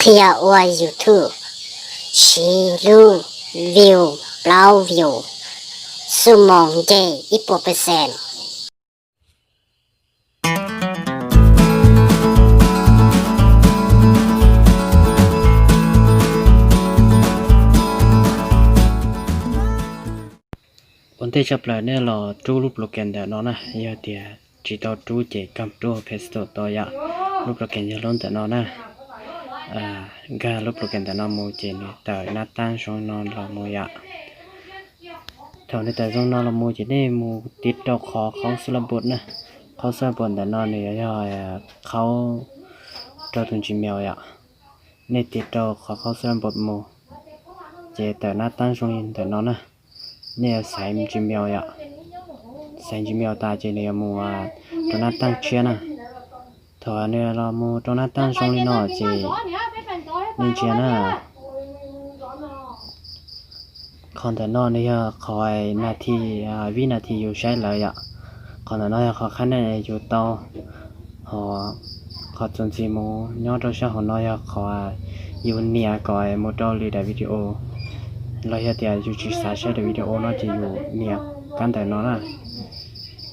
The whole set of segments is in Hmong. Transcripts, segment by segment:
Tias ua YouTube siv lub view plaub view, xuj moos nce ib puas percent. Ua ntej tshaj plaws nej los rub lub program ntawm no na, yog tias tsis tau rub ces kag rub Play Store tau yom. Lub program yog lub ntawm no na. Nkag lub program ntawm no mus ces nws tawm nab taab zoo no los mus yom. Thaum nws tawm zoo no los mus ces nej mus tiv rau qhov qhaub xwb lab npum na. Qhaub xwb lab npum ntawm no nws yog qhaub rau tus Gmail yom. Nej tiv rau qhov qhaub xwb lab npum mus ces tawm nab taab zoo li ntawm no na. Nej yuav xaiv Gmail yom. Xaiv Gmail tas ces nws yuav mus rau nab taab tshiab na. Thaum nws los mus rau nab taab zoo li no ces nej ntsia na. Qhov ntawm no nws yog qhov nas this, vib nas this yus saib lawm yom. Qhov ntawm no yog qhov qhab nej yus tau, ho qhov txuas ntxiv mus nyob rau sab hauv no yog qhov yus nias kom mus rau lwm daim video, los yog tias yus tsis xav saib daim video no ces yus nias kab ntawm no na.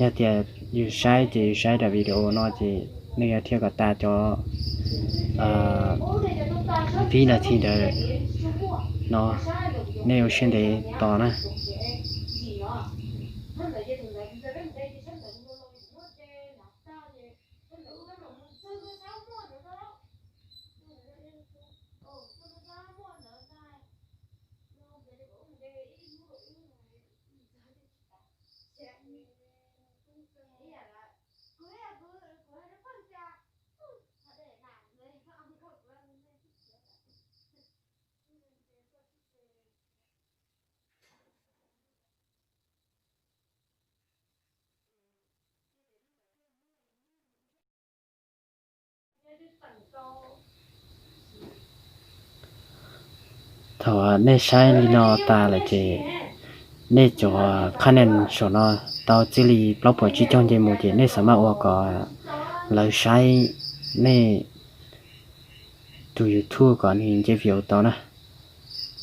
Yog tias yus saib ces yus saib daim video no ces nej yuav thiaj kom tas cov vib nas this ntawm no, nej ua siab ntev tos na. Thaum nej saib li no tas lawm ces nej cov qhab nej saum no tau txij li plaub puas tsib caug nce mus ces nej xav maj ua kom lawv saib nej tus YouTube kom nws nce view tau na.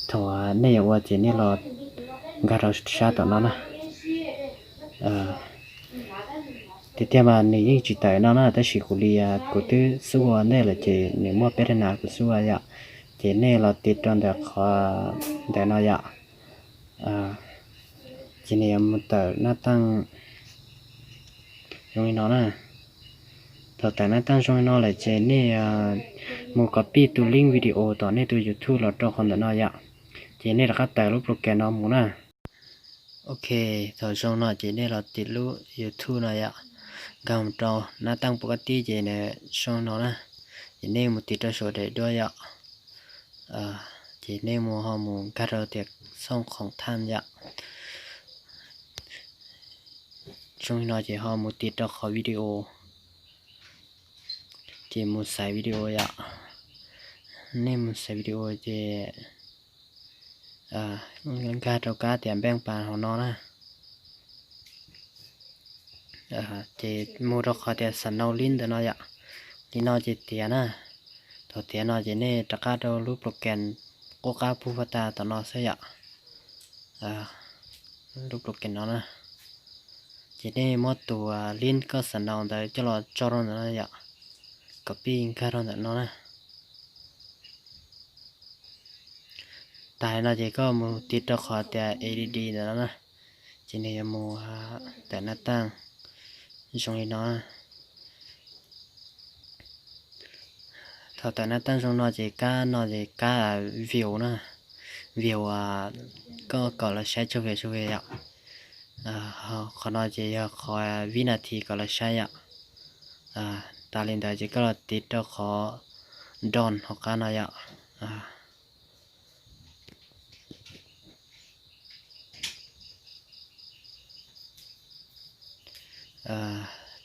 Thaum nej yuav ua ces nej los nkag rau sab tom no na. Tiag tiag mas nws yeej tsis tawm no na, tab sis kuv li kuv twb xub ua ntej lawm ces nws muaj peb rab nas kuv xub ua yom. Ces nej los tiv rau ntawm qhov ntawm no yom. Ces nws yuav mus tawm nab taab zoo li no na. Thaum tawm nab taab zoo li no lawm ces nej mus copy tus link video tom nej tus YouTube los rau qhov ntawm no yom. Ces nej rov qab tawm lub program no mus na. Ok, thaum zoo no ces nej los tiv lub YouTube no yom, nkag mus rau nab taab pov kab tib ces nws zoo no na. Ces nej mus tiv rau saum daim duab yom. Ces nej mus ho mus nkag rau tias xooj khoom thaj yom. Zoo li no ces ho mus tiv rau qhov video, ces mus xaiv video yom. Nej mus xaiv video ces nkag rau kab tias npeej pas hauv no na. Ces mus rau qhov tias xav nau link ntawm no yom. Li no ces tiav na. Thaum tiav no ces nej rov qab rau lub program qub qab pub pab tas tom no xwb yom. Lub program no na. Ces nej muab tus link koj xav nau ntawd coj los tso rau ntawm no yom. Copy nkag rau ntawm no na. Tas li no ces koj mus tiv rau qhov tias edit ntawm no na. Ces nws yuav mus tawm nab taab zoo li no. Thaum tawm nab taab zoo no ces kab no ces kab view na, view koj kom lawv saib tsawg view tsawg view yom. Qhov no ces yog qhov vib nas this kom lawv saib yom. Tas li ntawd ces koj los tiv rau qhov done hauv qab no yom.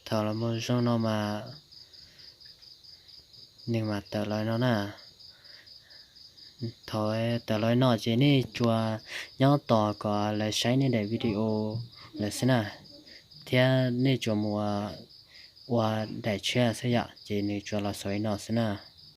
Thaum los mus zoo no mas nws mam tawm los no na. Thaum tawm los no ces nej tsuas nyob tos kom lawv saib nej daim video lawm xwb na, thiab nej tsuas mus ua daim tshiab xwb yom, ces nws tsuas los xaus li no xwb na.